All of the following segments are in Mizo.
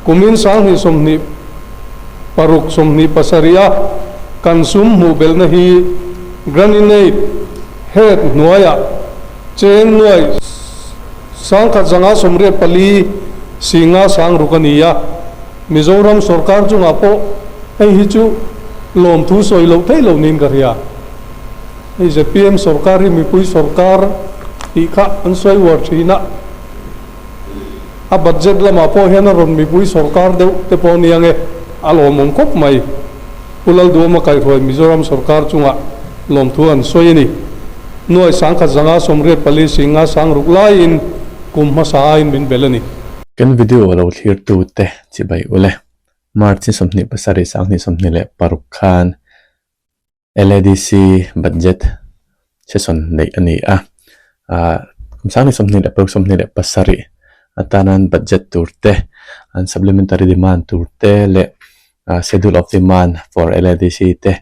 Kumin 2026 27 a kan sum hmuh belhna hi Grant-in-Aid head hnuaiah cheng nuai 1,584 singa sang ruk a ni a. Mizoram sorkar chungah pawh hei hi chu lawmthu sawi loh theih loh niin ka hria. Hei zpm sorkar hi mipui sorkar tih kha an sawi uar thin a. A budget lamah pawh hian a rawn mipui sorkar deuh te pawh nia nge a lawmawm khawp mai. Pu Lalduhawma kaihruai Mizoram sorkar chungah lawmthu an sawi a ni. Nuai 1,584 singa sang ruk laiin kum hmasa aiin min bel a ni. Kan video lo thlir tute chibai ule. March ni 27 2026 khan LADC budget session neih a ni a, ah kum 2026 27 atana an budget tur te, an supplementary demand tur te leh ah schedule of demand for LADC te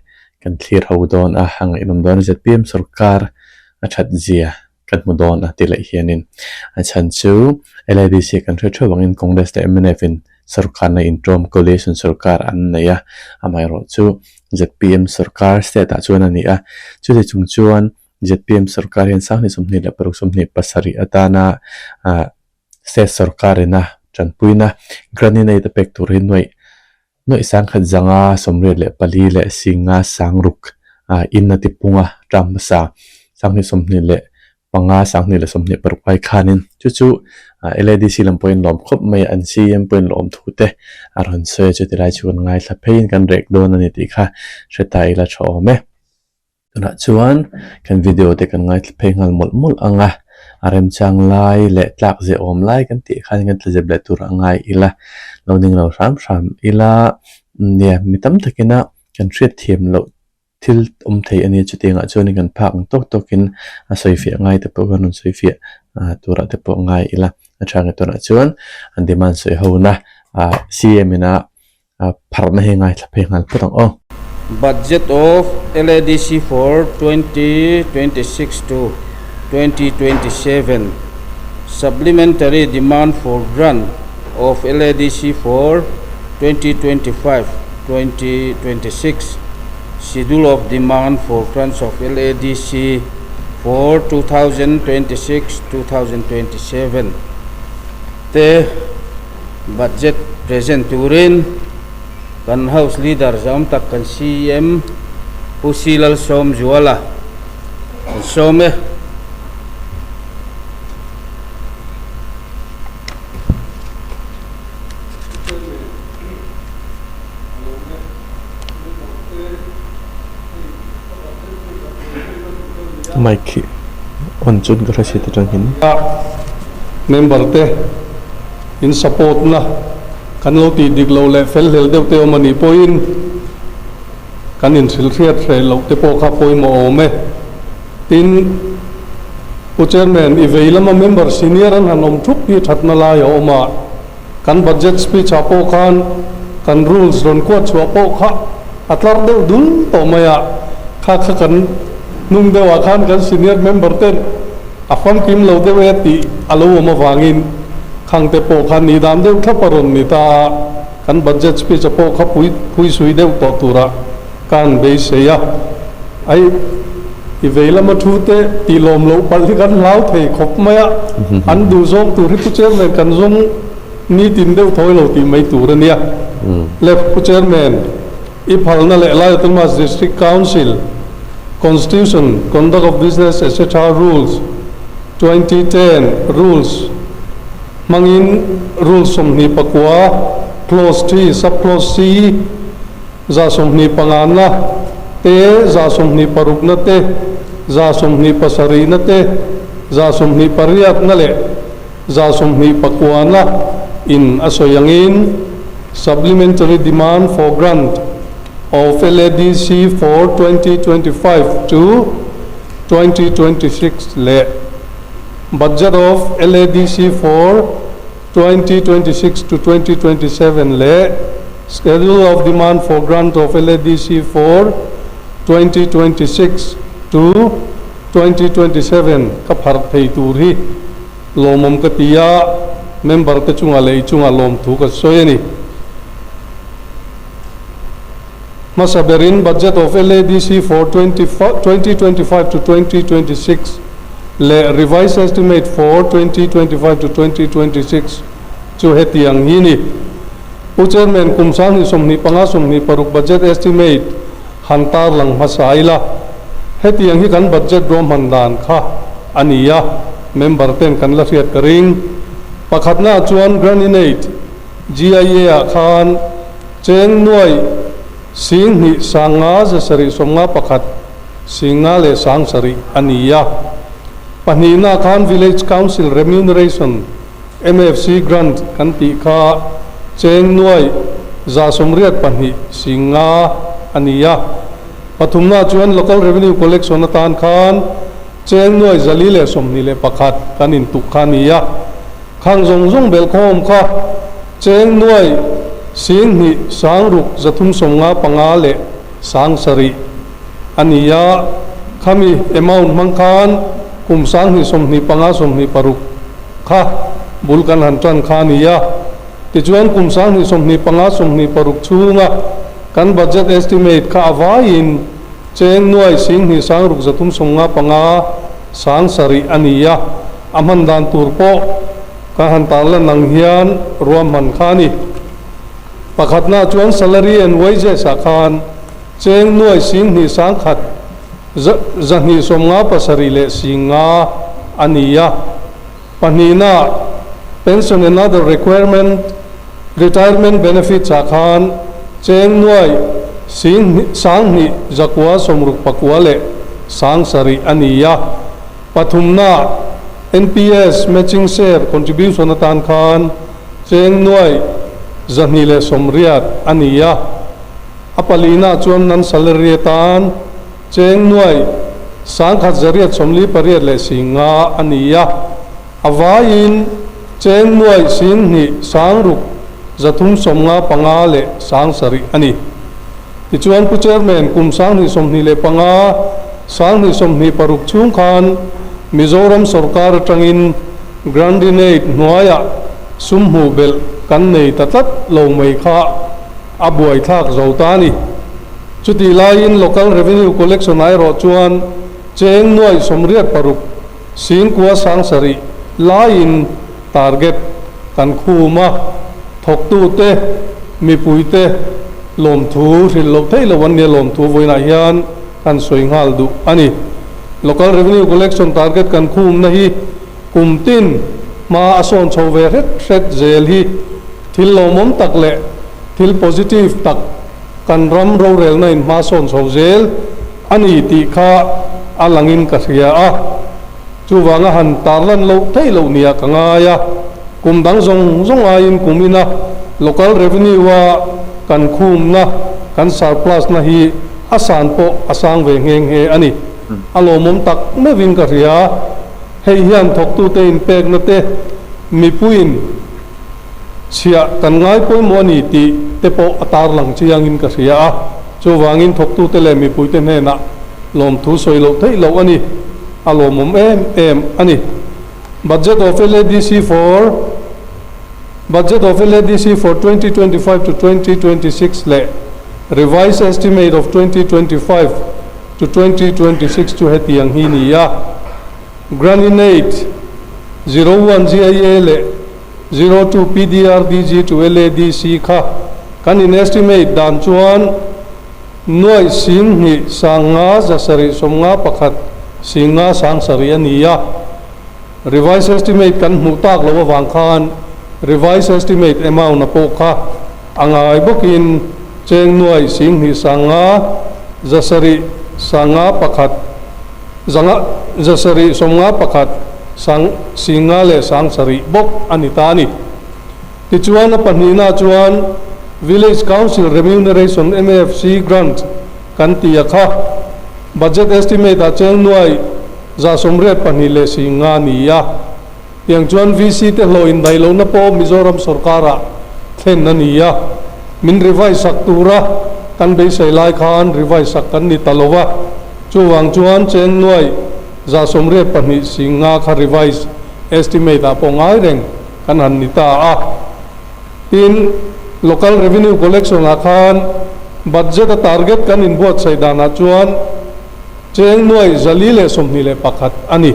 kan thlir ho dawn a, a ngaihnawm dawn a zpm sorkar a that zia kan hmu dawn a ti leh hianin a chhan chu LADC kan hre theuh angin Congress leh mnf in sorkarna intawm coalition sorkar an nei a, amaherawhchu zpm sorkar state ah chuan a ni a, chuti chung chuan zpm sorkar hian 2026 27 atana ah state sorkarina tanpuina grant-in-aid a pek tur hi nuaih nuaih 1,584 leh singa sang ruk ah in a ti pung a term hmasa 2025 2026 ai khanin chu chu LADC lam pawhin lawm khawp mai a an CM pawhin lawm thu te a rawn sawi a chuti lai chu kan ngaithla pheiin kan rek dawn a ni tih kha hre ta ila tha awm e. Tunah chuan kan video te kan ngaithla phei nghal mawlh mawlh ang a, a remchang lai leh tlak zeh awm lai kan tih khan kan tlazep leh tur a ngai ila, lo ning lo hram hram ila nia mi tam takina kan hriat thiam loh thil awm thei a nia chutiangah chuanin kan phak ang tawk tawkin a sawifiah ngai te pawh kan rawn sawifiah turah te pawh ngai ila a tha nge tunah chuan an demand sawi ho na CM ina pharhna hi ngaithla phei nghal phawt ang aw. Budget of LADC for 2026 to 2027 Supplementary demand for grant of LADC for 2025 2026 Schedule of demand for grants of LADC for 2026 2027 te Budget present turin kan House Leader zawm tak kan CM Pu C Lalsawmzuala kan sawm e. Mic hi on chuan ka hre si ta tang hin. Member te in support na kan lo tih dik lo leh fel hlel deuh te awm a nih pawhin kan inhrilh hriat hreh loh te pawh kha pawimawh awm e. Tin, Pu Chairman, i vei lama member senior an han awm thup hi thatna lai a awm a, kan budget speech ah pawh khan kan rules rawn kuat chhuah pawh kha a tlar deuh dul tawh mai a, kha kha kan hnung deuh ah khan kan senior member ten a famkim lo deuh e tih a lo awm avangin khang te pawh kha ni dan deuh thlap a rawn ni ta a, kan budget speech a pawh kha pui phui sui deuh tawh tura ka han beisei a, ai i vei lama thu te tih lawm loh palh hi kan hlau thei khawp mai a, an duh zawng tur hi Pu Chairman kan zawng nitin deuh thawi lo tih mai tur a nia. Le Pu Chairman, i phalna leh Lai Autonomous District Council Constitution, Conduct of Business etc. Rules, 2010 Rules hmangin Rule 29, Clause 3, Sub-Clause C, 25 na te, 26 na te, 27 na te, 28 na leh 29 na in a sawi angin Supplementary Demand for Grant of LADC for 2025 to 2026 leh Budget of LADC for 2026 to 2027 leh Schedule of Demand for Grant of LADC for 2026 to 2027 ka pharh thei tur hi lawmawm ka ti a. Member te chungah leh i chungah lawmthu ka sawi a ni. Hmasa berin Budget of LADC for 2025 to 2026 leh Revised Estimate for 2025 to 2026 chu hetiang hi ni. Pu Chairman, kum 2025 26 Budget Estimate han tarlang hmasa ila. Hetiang hi kan budget ruahman dan kha a ni a, member ten kan la hriat ka ring. Pakhatnaah chuan Grant-in-Aid, GIA, ah khan Cheng nuai 20 50 7 51 50 leh 70 a ni a. Pahnihna khan Village Council Remuneration, MFC Grant, kan tih kha cheng nuai 182 50 a ni a. Pathumna chuan Local Revenue Collection atan khan cheng nuai 421 kan intuk kha a ni a. Khang zawng zawng belhkhawm kha cheng nuai 20 6 395 leh 7 a ni a, khami amount hmang khan kum 2025 26 kha bul kan han tan kha a ni a. Tichuan kum 2025 26 chhunga kan budget estimate kha a vaiin cheng nuai 20 6 395 7 a ni a. A hman dan tur pawh ka han tarlan ang hian ruahman kha a ni. Pakhatna chuan salary and wages ah khan cheng nuai 20 100 257 leh 50 a ni a. Pahnihna pension and other requirement retirement benefits ah khan cheng nuai 20 969 leh 7 a ni a. Pathumna, NPS matching share contribution atan khan cheng nuai 280 a ni a. A palina chuan non salary atan cheng nuai 1848 leh 50 a ni a. A vaiin cheng nuai 20 6 395 leh 7 a ni. Tichuan Pu Chairman, kum 2025, 2026 chhung khan Mizoram sorkar atangin Grant-in-Aid hnuaiah sum hmuh belh kan nei ta tlat lo mai kha a buaithlak zo ta a ni. Chutih laiin Local Revenue Collection ah erawh chuan cheng nuaih 86 9 7 laiin target kan khum a, thawktute, mipuite lawmthu hrilh loh theih loh an nia lawmthu vawiinah hian kan sawi nghal duh a ni. Local Revenue Collection target kan khumna hi kum tin hma a sawn chho ve hret hret zel hi thil lawmawm tak leh thil positive tak kan ram rorelna in hma sawn chho zel a ni tih kha a langin ka hria a. Chuvanga han tarlan loh theih loh nia ka ngai a, kum dang zawng zawng aiin kum ina local revenue a kan khumna, kan surplus na hi a san pawh a sang ve nghe nghe a ni. A lawmawm tak meuhin ka hria. Hei hian thawktute inpekna te mipuiin chhiah kan ngai pawimawh a ni tih te pawh a tarlang chiangin ka hria a. Chuvangin thawktute leh mipuite hnenah lawmthu sawi loh theih loh a ni. A lawmawm em em a ni. Budget of LADC for Budget of LADC for 2025 to 2026 leh Revised Estimate of 2025 to 2026 chu hetiang hi ni a. Grant-in-Aid 01 GIA leh 02 PDRDG to LADC kha kan in estimate dan chuan nuaih 20 5 7 51 50 7 a ni a. Revised estimate kan hmuh tak loh avang khan revised estimate amount a pawh kha a ngai bawkin cheng nuaih 20 5 7 51 5 7 51 50 leh 7 bawk a ni ta a ni. Tichuan a pahnihna chuan Village Council Remuneration MAFC Grant kan ti a kha Budget Estimate ah cheng nuai 182 leh 50 ni a. Tiang chuan VC te hlawh indaih lohna pawh Mizoram sorkarah thlen a ni a. Min revise sak tura kan beisei lai khan revise sak kan ni ta lo a. Chuvang chuan cheng nuai 182 50 kha revise estimate ah pawh ngai reng. kan han ni ta a. Tin, Local Revenue Collection ah khan budget a target kan inbuatsaih danah chuan cheng nuai 421 a ni.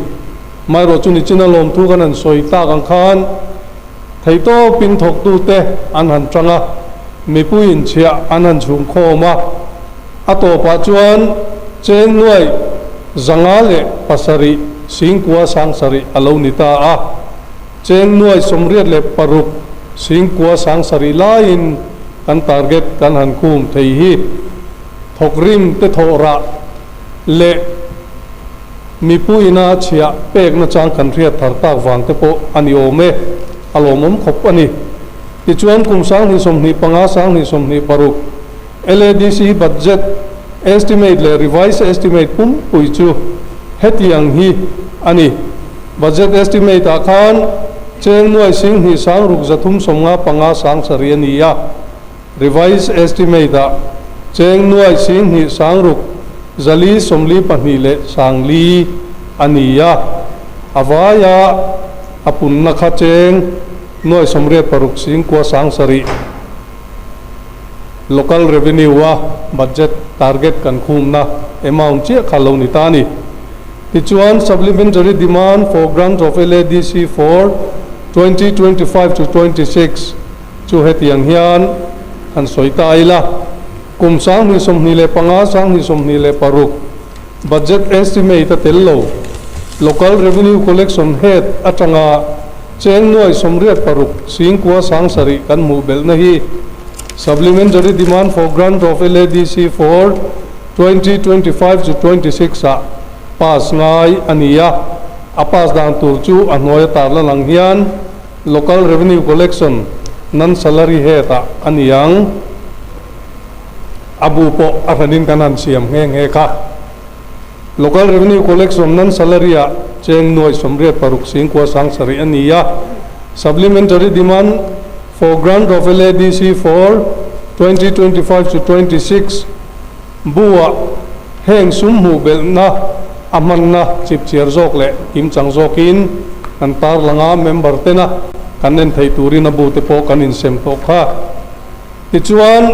Amaherawh chu nichina lawmthu kan han sawi tak ang khan theihtawpin thawktute an han tang a, mipui inchhiah an han chhungkhawm a, a tawpah chuan cheng nuai 507 singkua 7000 a lo ni ta a. Cheng 86 singkua 7000 laiin kan target kan han khum thei hi thawkrim te thawh rah leh mipuina chhiah pekna chang kan hriat thar tak vang te pawh a ni awm e, a lawmawm khawp a ni. Tichuan kum 2025 2026 LADC budget estimate leh revised estimate pumpui chu hetiang hi a ni. Budget estimate ah khan cheng nuai 26 335 7 a ni a, revised estimate ah cheng nuai 26 442 leh 4 a ni a, a vaia a punna kha cheng nuai 86 singkua 7. Local revenue a budget target kan khumna amount chiah kha lo ni ta a ni. Tichuan, Supplementary Demand for Grant of LADC for 2025 to 26 chu hetiang hian han sawi ta ila, Kum 2025, 2026 budget estimate a tel lo. Local Revenue Collection Head atanga cheng nuai 86 singkua 7,000 kan hmuh belhna hi Supplementary Demand for Grant of LADC for 2025 to 26 ah pass ngai a ni a, a pass dan tur chu a hnuai a tarlan ang hian Local Revenue Collection Non-Salary Head ah a ni ang. A bu pawh a hranin kan han siam nghe nghe kha. Local Revenue Collection Non-Salary ah cheng nuai 86 singkua 7,000 a ni a, Supplementary Demand for Grant of LADC for 2025 to 26 bu-ah heng sum hmuh belhna a hmanna chipchiar zawk leh kimchang zawkin kan tarlang a, member tena kan en theih turin a bu te pawh kan insem tawh kha. Tichuan,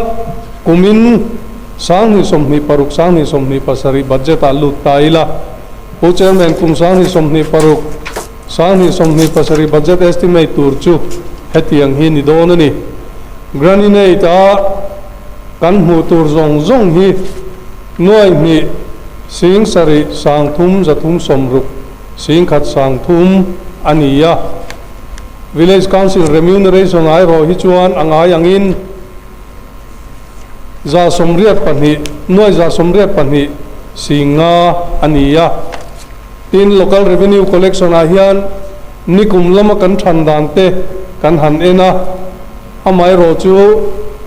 kumin 2026, 2027 budget-ah lut ta ila, Pu Chairman, kum 2026, 2027 budget estimate tur chu hetiang hi ni dawn a ni. Grant-in-aid-a kan hmuh tur zawng zawng hi nuai hnih 7 3 360 1 3 a ni a. Village Council remuneration erawh hi chuan a ngai angin 182, nuai 182 5 a ni a. Tin, Local Revenue Collection ah hian nikum lama kan than dan te kan han en a, amaherawh chu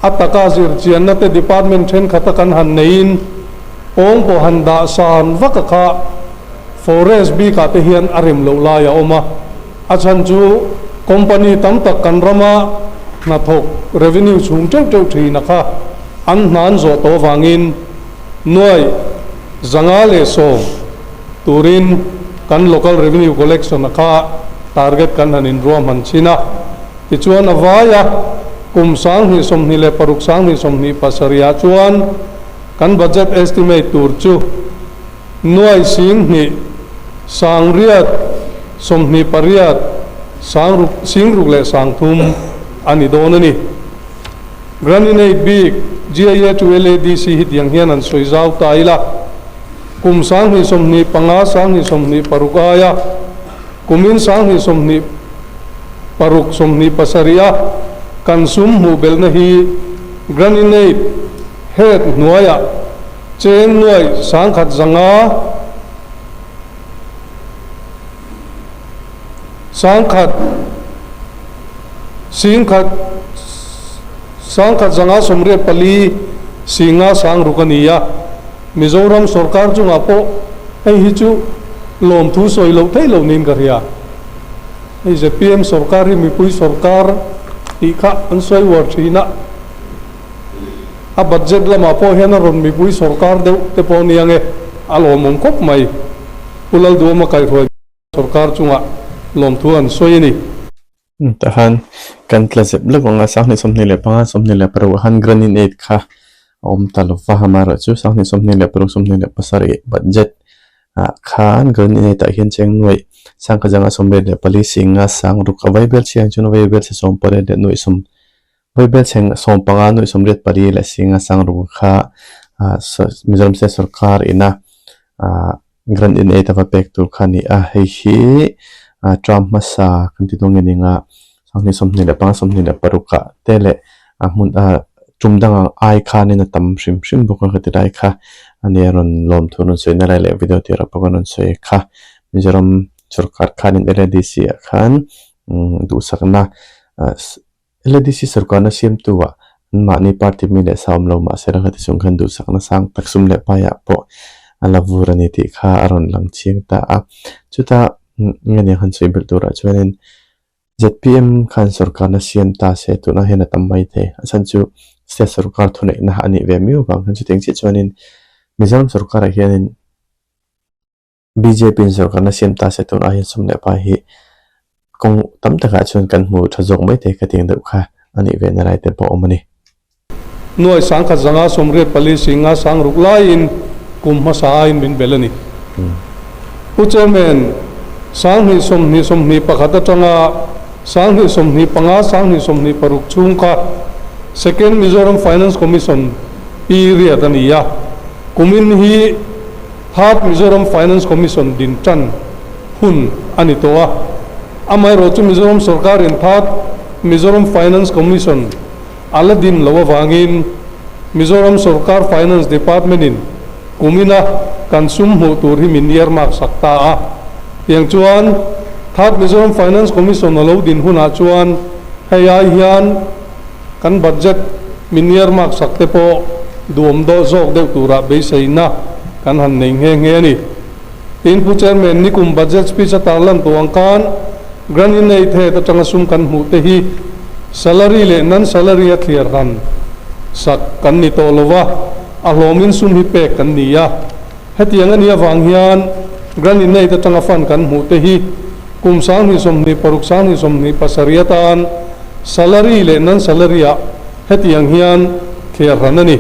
a taka zirchianna te department thenkhat a kan han neiin pawng pawh han dah san vak a kha forest bik ah te hian a rem loh lai a awm a. A chhan chu company tam tak kan rama hnathawk revenue chhung teuh teuh thin a kha an hna an zawh tawh avangin nuai 110 turin kan local revenue collection a kha target kan han inruahman chin a. Tichuan a vai a, kum 2026, 2027 ah chuan kan budget estimate tur chu nuai 28 828 6 leh 3 a ni dawn a ni. Grant-in-aid bik GIA to LADC hi tiang hian an sawi zau ta ila, kum 2025, 2026 aia kumin 2026, 27 a kan sum hmuh belhna hi Grant-in-aid head hnuaiah cheng nuai 1,100 1,000 1,000 1,184 5 6 a ni a, Mizoram sorkar chungah pawh hei hi chu lawmthu sawi loh theih loh niin ka hria. Hei zpm sorkar hi mipui sorkar tih kha an sawi uar thin a, a budget lamah pawh hian a rawn mipui sorkar deuh te pawh a ni ang e, a lawmawm khawp mai. Pu Lalduhawma kaihruai sorkar chungah lawmthu an sawi a ni. Tahan kan tla zep lek ang a, 2025, 26 ah khan grant in aid kha a awm ta lo va, amaherawhchu 2026, 27 budget ah khan grant in aid ah hian cheng nuaih sangkhat zanga 84 singa sang ruk a vaibel chhiah ang chuan vaibel chhe 18 leh nuaih sawm vaibel chhe 15 nuaih 84 leh singa sang ruk kha ah Mizoram state sorkar ina ah Grant in aid a va pek tur kha a ni a, hei hi term hmasa kan ti dawn nge ni nga 2025, 26 ah te leh a hmun a tum dang ang ai khanin a tam hrim hrim bawk a ka ti lai kha a nia rawn lawm thu rawn sawi na lai leh video tirah pawh ka rawn sawi kha Mizoram sorkar khanin LADC ah khan duhsakna LADC sorkarna siamtu ah anmahni party mi leh sa awm lo mahse la khati chung khan duhsakna sang tak sum leh paiah pawh a la vur a ni tih kha a rawn lang chiang ta a. Chuta nge nia han sawi belh turah chuanin zpm khan sorkarna siam ta se tunah hian a tam mai thei. A chhan chu state sorkar thuneihna a nih ve miau vang khan chutiang chiah chuanin Mizoram sorkarah hianin Bjp in sorkarna siam ta se tunah hian sum leh pai hi kawng tam takah chuan kan hmu tha zawk mai thei ka tih ang deuh kha a nih ve na lai te pawh a awm a ni. Nuai sangkhat zanga 84 singa sang ruk laiin kum hmasa aiin min bel a ni. Pu Chairman, 2020 21 atanga 2025 2026 chhung kha Second Mizoram Finance Commission period a ni a, kumin hi Third Mizoram Finance Commission din tan hun a ni tawh a, amaherawhchu Mizoram sorkarin Third Mizoram Finance Commission a la din loh avangin Mizoram sorkar Finance Department-in kumina kan sum hmuh tur hi min earmark sak ta a. Tiang chuan Third Mizoram Finance Commission a lo din hunah chuan hei ai hian kan budget min earmark sak te pawh duhawm dawh zawk deuh turah beiseina kan han nei nghe nghe a ni. Tin, Pu Chairman, nikum budget speech a tarlan tawh ang khan grant in aid head atanga sum kan hmuh te hi salary leh non salary a thliar han sak kan ni tawh lo va, a hlawmin sum hi pek kan ni a. Hetiang a nih avang hian grant in aid atanga fund kan hmuh te hi kum 2026, 2027 atan Salary leh non salary ah hetiang hian thliar hran a ni.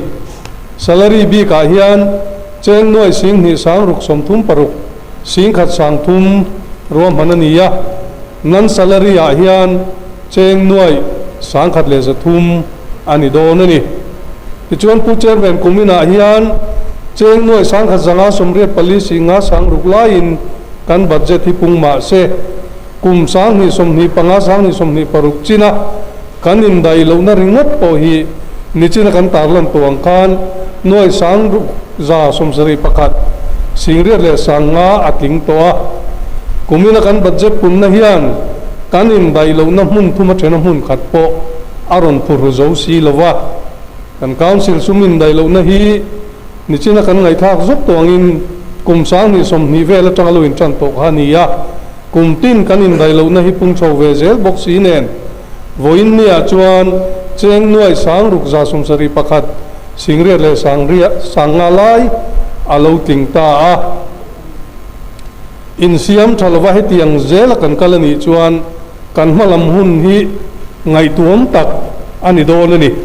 Salary bik ah hian cheng nuai 20 sang ruk 36 10,000 sang thum ruahman a ni a, non salary ah hian cheng nuai 1,100 a ni dawn a ni. Tichuan Pu Chairman kumin ah hian cheng nuai 1,184 singa sang ruk laiin kan budget hi pung mah se, Kum 2025, 2026 china kan indaih lohna ringawt pawh hi nichina kan tarlan tawh ang khan nuai sang ruk za 71 singriat leh sang nga a tling tawh a. Kumina kan budget punna hian kan indaih lohna hmun thuma thena hmun khat pawh a rawn phurhu zo si lo va. Kan Council sum indaih lohna hi nichina kan ngaihthlak zawk tawh angin kum 2020 vel atanga lo intan tawh kha a ni a. Kum tin kan indaih lohna hi pung chho ve zel bawk si nen, vawiin niah chuan cheng nuai sang ruk za 71 singriat leh sangriat sang nga lai a lo tling ta a. Insiam tha lova hetiang zela kan kal a nih chuan kan hmalam hun hi ngaihtuam tak a ni dawn a ni.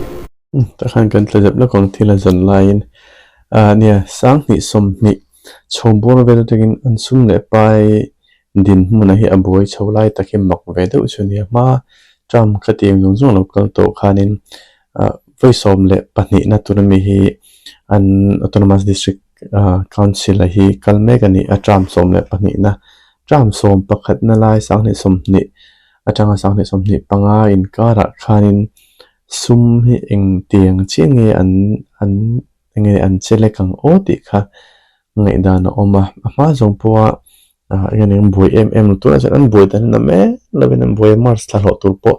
Takhan kan tla zep lawk ang thil a zawn laiin ah nia 2020 chho bawr vel atangin an sum leh pai dinhmun a hi a buai chho lai tak hi mak ve deuh chu a nia hma term kha ti ang zawng zawng lo kal tawh khanin ah vawi 12 na tur ami hi an autonomous district ah council a hi kal mek a ni a term 12 na term 11 na lai 2020 atanga 2025 inkarah khanin. Sum hi eng tiang chiah nge an an enge an che lek ang aw tih kha ngaihdan a awm a, a hma zawng pawha ah eng eng buai em em lo tunah chuan an buai dan a mek lovin an buai a March thla hlawh tur pawh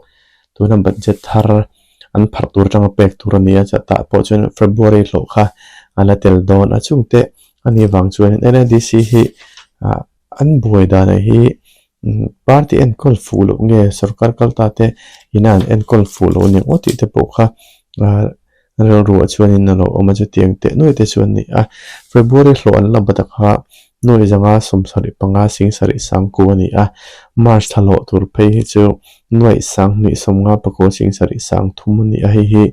tuna budget thar an pharh tur atanga pek tur a ni a chutah pawh chuan February hlawh kha a la tel dawn a chungte a nih vang chuan N_A_D_C hi ah an buai danah hi Party enkawl fuh loh nge sorkar kal ta te ina an enkawl fuh loh ning aw tih te pawh kha ah rilruah chuanin a lo awm a chutiang teh nuai te chu an ni a February hlawh an la bat a kha nuai zanga 75 sing sarih sangku a ni a March thla hlawh tur phei hi chu. Nuaih sang hnih sawmnga pakua ching sarih sang thum a ni a, hei hi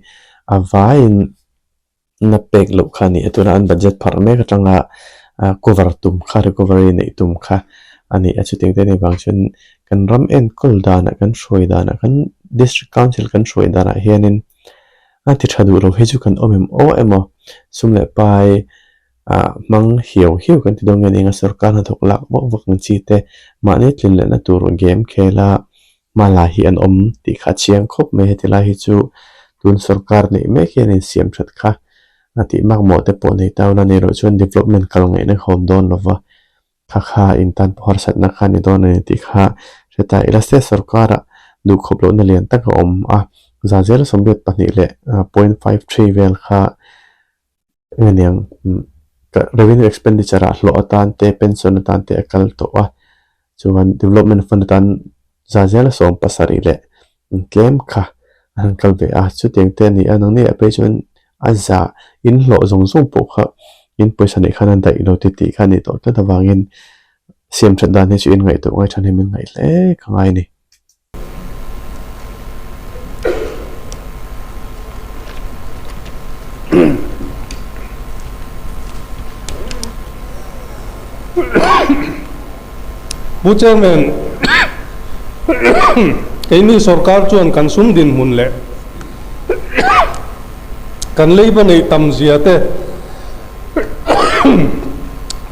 a vaiin na pek loh kha a ni a, tuna an budget pharh mek atanga cover tum kha recovery neih tum kha a ni a, chutiang te anih vang chuan kan ram enkawl danah kan hruai danah kan district council kan hruai danah hianin a ti tha duh lo hi chu kan awm em aw emaw sum leh pai ah hmang hiau hiau kan ti dawn nge nia sorkar hnathawk lak vak vak ang chi te mahni tlin lehna tur game khela hma la hi an awm tih kha a chiang khawp mai heti lai hi chu tun sorkar neih mek hian insiam that kha a tih makmawh te pawh nei ta ula ni erawh chuan development kal ngaihna kha awm dawn lova kha kha intan pawh harsatna kha a ni dawn a ni tih kha hre ta ila state sorkarah duhkhawp lohna lian tak a awm a za zel 22 leh 0.53 vel kha Eng aniang revenue expenditure ah hlawh atan te pension atan te a kal tawh a chuan development fund atan za zela 70 leh tlem kha a han kal ve a chutiang te a ni a nangni ah phei chuan a za in hlawh zawng zawng pawh kha in pawisa neih khan a daih lo ti tih kha a nih tawh tlat avangin siam that dan hi chu in ngaihtuah ngai than hi min ngaih hle ka ngai a ni. Pu Chairman, keini sorkar chuan kan sum dinhmun leh kan leiba neih tam zia te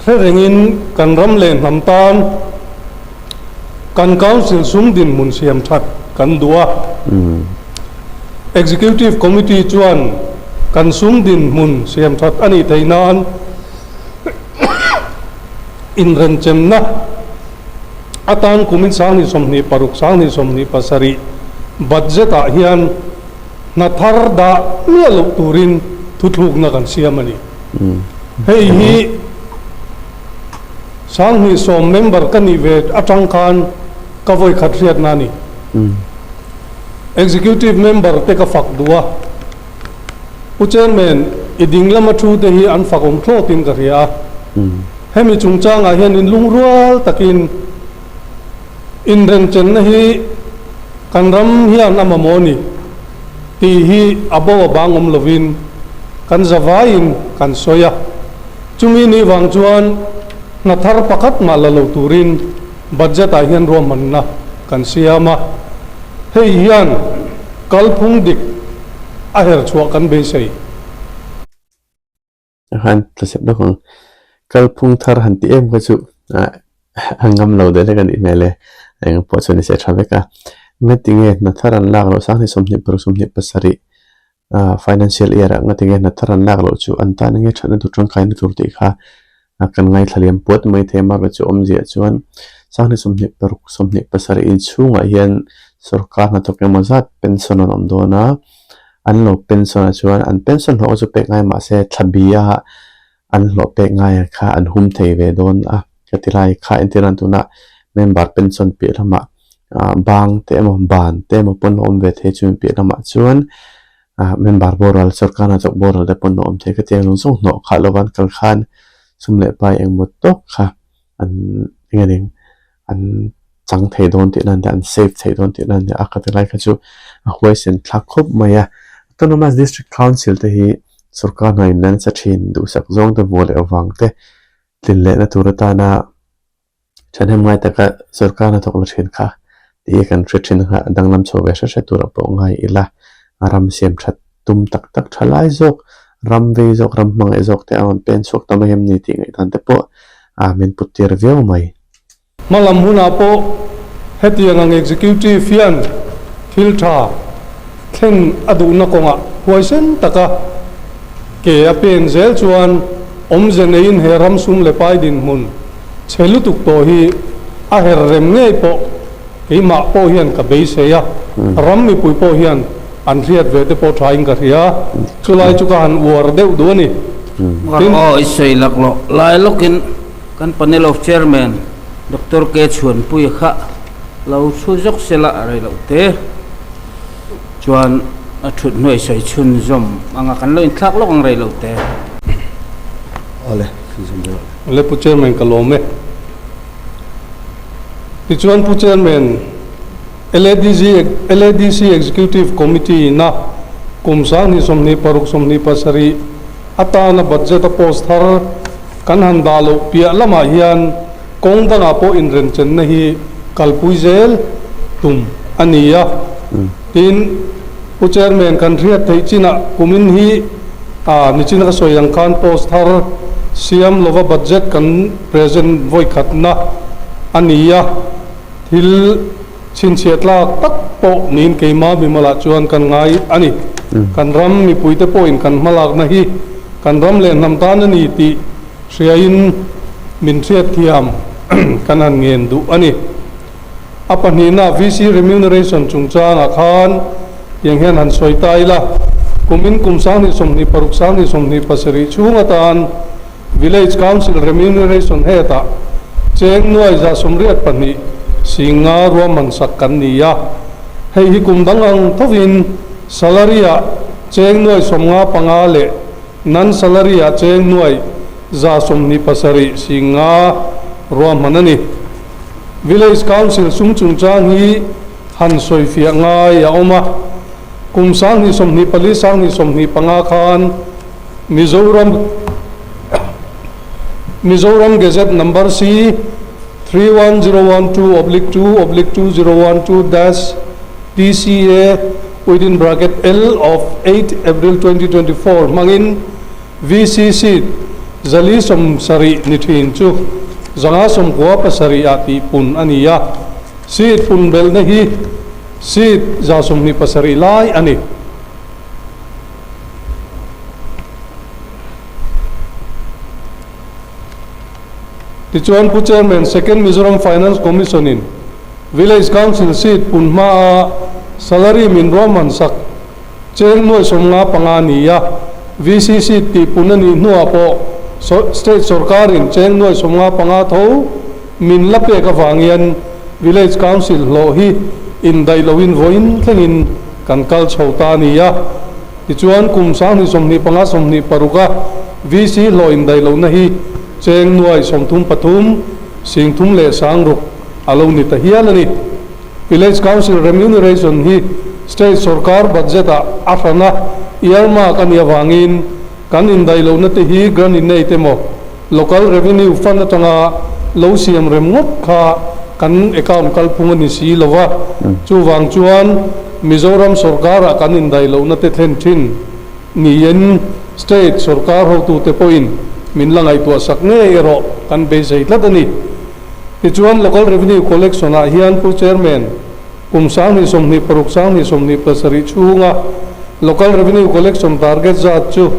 hre rengin kan ram leh hnam tan Kan Council sum dinhmun siam that kan duh a. Executive Committee chuan kan sum dinhmun siam that a nih theih nan inrenchemna atan kumin 2026, 2027 budget ah hian hna thar dah miah loh turin thuthlukna kan siam a ni. Hei hi. 2010 member ka nih ve atang khan ka vawi khat hriatna a ni. Executive member te ka fak duh a. Pu Chairman, i ding lama thu te hi an fak awm thlawtin ka hria a. Hemi chungchangah hian in lungrual takin inrenchenna hi kan ram hian a mamawh a ni tih hi a bo a bang awm lovin kan zavaiin kan sawi a. Chumi nih vang chuan hna thar pakhat mah la lo turin budget ah hian ruahmanna kan siam a, hei hian kalphung dik a her chhuah kan beisei. A han tla sep lawk ang. Kalphung thar han ti em kha chu a ngam lo deuh hlek a nih hmel e. Eng pawh chu ni se tha vek a. Ngatinge hna thar an lak loh 2026 27 Financial year ah ngatinge hna thar an lak loh chu an tan enge thatna tur tangkaina tur tih kha kan ngaithla liam puat mai thei a mahbe chu awmzia chuan 2026 27 inchhungah hian sorkar hnathawk emaw zat pension an awm dawn a, an lo pension ah chuan an pension hlawh chu pek ngai mahse thla bia an hlawh pek ngai ang kha an hum thei ve dawn a ka ti lai kha entir nan tunah member pension piah lamah ah bang te emaw ban te emaw pawn a awm ve thei chumi piah lamah chuan ah member boral sorkar hnathawk boral te pawn a awm thei ka ti ang zawng zawng hnawh khah lo van kal khan sum leh pai engmaw tawk kha an eng a ning an chang thei dawn tih nan te an save thei dawn tih nan te a ka ti lai kha chu a huaisen thlak khawp mai a Autonomous District Council te hi sorkar hna in nasa thin duhsak zawng te vuah leh avang te tlin lehna tur atana thahnem ngai taka sorkar hna thawk la thin kha tih hi kan hre thin kha a danglam chho ve hre hre tur a pawh ngai ila a ram siam that tum tak tak tha lai zawk ram vei zawk ram hmangaih zawk te a rawn pen chhuak ta mai em ni tih ngaihdan te pawh a min put tir viau mai. Hmalam hunah pawh hetiang ang executive hian thil tha thlen a duhna kawngah huaisen taka ke a pen zel chuan awmze neiin he ram sum leh pai dinhmun chhe lutuk tawh hi a her rem ngei pawh keimah pawh hian ka beisei a, ram mipui pawh hian an hriat ve te pawh thain ka hria. Chulai chu ka han uar deuh duh a ni. Tin. Aw i sawi laklawh lai lawkin Kan panel of chairman Doctor K Chhuanpuia kha lo thu zawk sela a rei loh te chuan a thut hnuai sawi chhunzawm anga kan lo inthlak lawk ang rei loh te. Awle, chhunzawm zel awle. Awle Pu Chairman ka lawm e. Tichuan Pu Chairman, LADC LADC Executive Committee ina kum 2026 27 atana budget a post thar kan han dah loh piah lamah hian kawng dangah pawh inrenchenna hi kalpui zel tum a ni a. Tin, Pu Chairman, kan hriat theih chinah kumin hi a nichin ka sawi ang khan post thar siam lova budget kan present vawi khatna a ni a, thil chhinchhiah tlak tak pawh niin keimah mimalah chuan kan ngai a ni. Kan ram mipuite pawhin kan hmalakna hi kan ram leh hnam tan a ni tih hriain min hriatthiam kan han ngen duh a ni. A pahnihna VC remuneration chungchangah khan tiang hian han sawi ta ila, kumin kum 2026 2027 chhung atan Village Council remuneration hetah cheng nuai 182 singa ruahman sak kan ni a. Hei hi kum dang ang thovin salary-ah cheng nuai 55 leh non-salary-ah cheng nuai 127 singa ruahman a ni. Village Council sum chungchang hi han sawifiah ngai a awm a, kum 2024 2025 khan Mizoram Mizoram Gazette Number C 31012/2/2012 dash TCA within bracket L of 8 April 2024 hmangin VC seat 470 ni thin chu 597 ah tihpun a ni a, seat pun belhna hi seat 127 lai a ni. Tichuan Pu Chairman, Second Mizoram Finance Commission in Village Council seat pun hmaa salary min ruahman sak Cheng nuai 55 ni a, VCC tih pun a nih hnuah pawh State sorkarin cheng nuai 55 tho min la pek avangin Village Council hlawh hi indaih loin vawiin thlengin kan kal chho ta a ni a. Tichuan kum 2025 26 a VC hlawh indaih lohna hi cheng nuai 33 sing thum leh sang ruk a lo ni ta hial a ni. Village Council remuneration hi State sorkar budget ah a hran a, earmark a nih avangin kan indaih lohna te hi grant in aid emaw Local Revenue Fund atanga lo siam rem ngawt kha kan account kalphung a ni si lo va, chuvang chuan Mizoram sorkar ah kan indaih lohna te thlen thin niin State sorkar hotute pawhin min la ngaihtuah sak ngei erawh kan beisei tlat a ni. Tichuan Local Revenue Collection ah hian Pu Chairman, kum 2026 2027 chhunga Local Revenue Collection target zat chu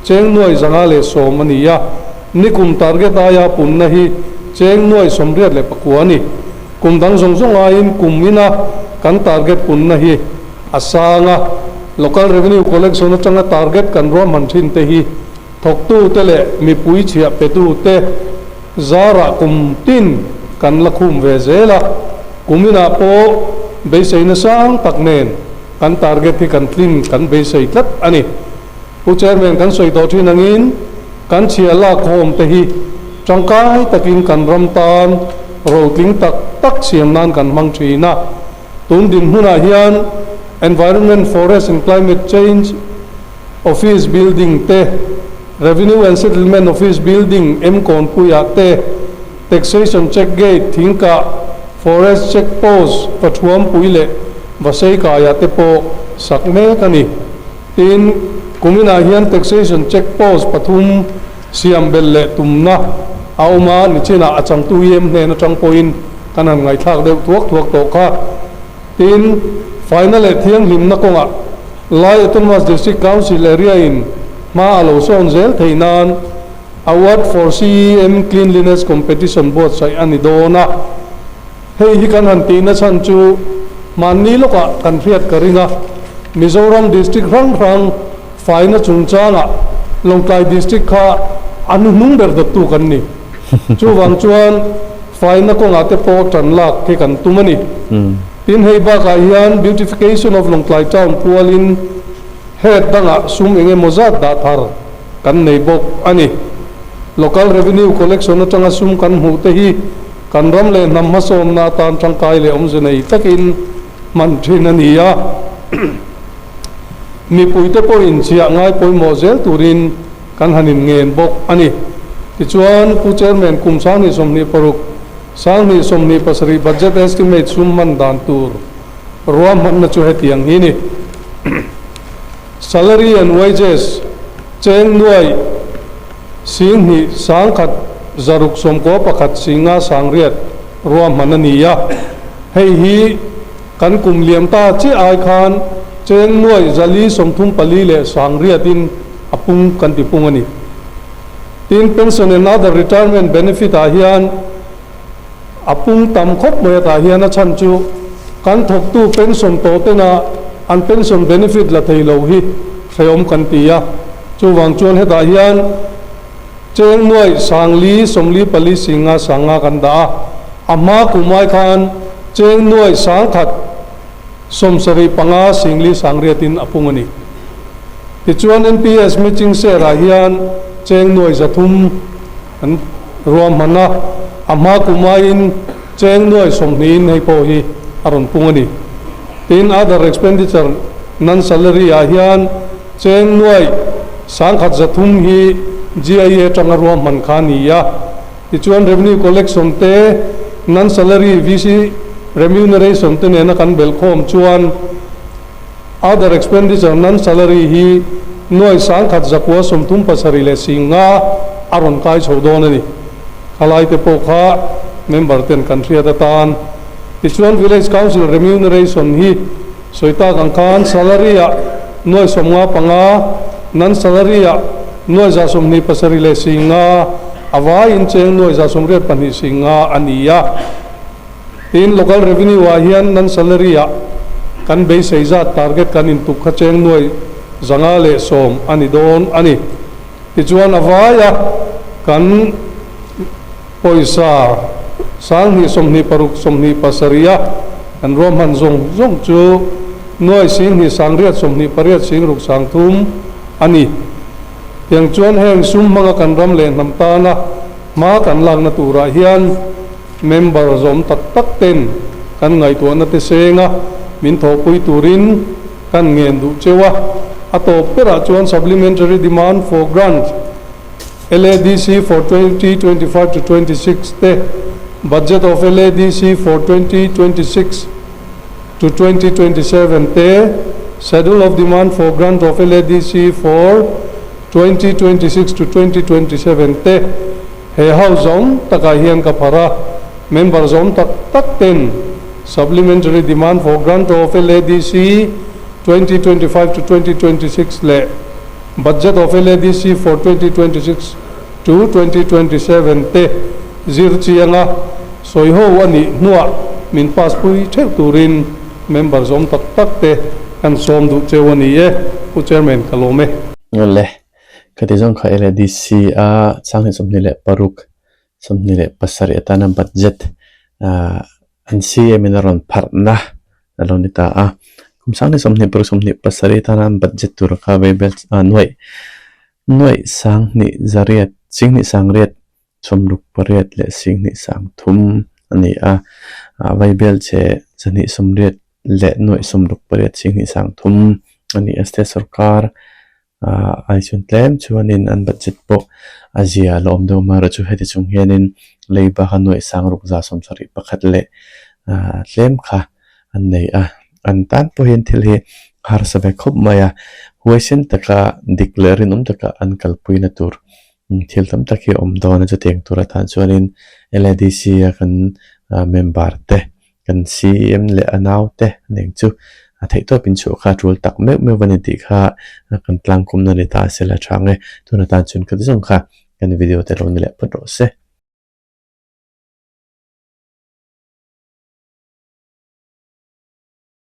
cheng nuai 110 a ni a, nikum target aia punna hi cheng nuai 89 a ni. Kum dang zawng zawng aiin kum ina kan target punna hi a sang a, Local Revenue Collection atanga target kan ruahman thin te hi thawktute leh mipui chhiah petute zarah kum tin kan la khum ve zel a, kum inah pawh beiseina sang tak nen kan target hi kan tlin kan beisei tlat a ni. Pu Chairman kan sawi tawh thin angin kan chhiah lak khawm te hi tangkai takin kan ram tan rotling tak tak siam nan kan hmang thin a, tun dinhmunah hian Environment, Forest and Climate Change Office Building te, Revenue and Settlement Office Building Mkawnpuiah te, Taxation Check Gate Thingkah, Forest Check Post Vathuampui leh Vaseikaiah te pawh sak mek a ni. Tin, kuminah hian Taxation Check Post pathum siam belh leh tumna a awm a, nichinah a changtu EM hnen atang pawhin kan han ngaihthlak deuh thuak thuak tawh kha. Tin, faina leh thianghlimna kawngah Lai Autonomous District Council area-in hma a lo sawn zel theih nan Award for CEM Cleanliness Competition buatsaih a ni dawn a. Hei hi kan han tihna chhan chu hmanni lawkah kan hriat ka ring a, Mizoram District hrang hrang faina chungchangah Lawngtlai District kha a hnuhnung ber dawttu kan ni. Chuvang chuan faina kawngah te pawh tan lak hi kan tum a ni. Tin, hei bakah hian Beautification of Lawngtlai Town pualin head dangah sum eng emaw zat dah thar kan nei bawk a ni. Local Revenue Collection atanga sum kan hmuh te hi kan ram leh hnam hmasawnna atan tangkai leh awmze nei takin hman thin a ni a. Mipuite pawhin chhiah ngai pawimawh zel turin kan han inngen bawk a ni. Tichuan, Pu Chairman kum 2026, 2027 Budget Estimate sum hman dan tur ruahmanna chu hetiang hi ni. Salary and Wages, Cheng nuai 2 100 691 singa 800 ruahman a ni a. Hei hi kan kum liam ta chiah ai khan cheng nuai 434 leh 800 in a pung kan ti pung a ni. Tin, Pension and Other Retirement Benefit ah hian a pung tam khawp mai atah hian a chhan chu kan thawktu pension tawh tena an pension benefit la thei lo hi hrehawm kan ti a. Chuvang chuan hetah hian cheng nuai 4 44 singa 5 kan dah a, a hma kum ai khan cheng nuai 1 75 4 800 in a pung a ni. Tichuan NPS matching share ah hian cheng nuai 300 an ruahman a, a hma kum aiin cheng nuai 20 in hei pawh hi a rawn pung a ni. Tin, other expenditure non-salary ah hian cheng nuai 1300 hi GIA atanga ruahman kha a ni a. Tichuan revenue collection te, non-salary VC remuneration te nena kan belhkhawm chuan other expenditure non-salary hi nuai 1937 leh 500 a rawn kai chho dawn a ni. Khalai te pawh kha member ten kan hriat atan. Tichuan Village Council remuneration hi sawi tak ang khan salary ah nuai 55, non-salary ah nuai 127 leh 500, a vaiin cheng nuai 182 500 a ni a. Tin, Local Revenue ah hian non-salary ah kan beisei zat target kan intuk kha cheng nuai 510 a ni dawn a ni. Tichuan a vaia kan pawisa 2026 27 a kan ruahman zawng zawng chu nuai 2 928 6 3 a ni. Tiang chuan heng sum hmanga kan ram leh hnam tana hma kan lakna turah hian member zawm tak tak ten kan ngaihtuahna te senga min thawhpui turin kan ngen duh cheu a. A tawp berah chuan Supplementary Demand for Grant, LADC for 2025 to 26 te, Budget of LADC for 2026 to 2027 te, Schedule of Demand for Grant of LADC for 2026 to 2027 te he house zawng takah hian ka phar a, member zawng tak tak ten Supplementary Demand for Grant of LADC 2025 to 2026 leh Budget of LADC for 2026 to 2027 te zir chianga sawi ho a nih hnuah min pass pui theuh turin member zawm tak tak te kan sawm duh cheu a ni e, Pu Chairman ka lawm e. Awle, ka ti zawng kha LADC a 2026 27 atana budget an CM in a rawn pharhna a lo ni ta a. Kum 2026 27 atana an budget tur kha vaibel nuaih nuaih 2 800 2 900 68 leh 2 3 a ni a. Vaibel che 280 leh nuaih 68 2 3 a ni a. State sorkar Ah ai chuan tlem chuanin an budget pawh a zia la awm deuh amaherawh chu heti chung hianin lei baka nuaih 6771 leh ah tlem kha an nei a an tan pawh hian thil hi harsa ve khawp mai a huaisen taka dik leh rinawm taka an kalpui na tur thil tam tak hi a awm dawn a chutiang tur atan chuanin L A D C a kan member te Kan CEM leh a naute nen chu a theihtawp in chhuah kha a tul tak meuh meuh a ni tih kha kan tlangkawmna ni ta a sela tha ang e. Tuna tan chhun khat zawng kha kan video te lo ni leh phawt rawh se.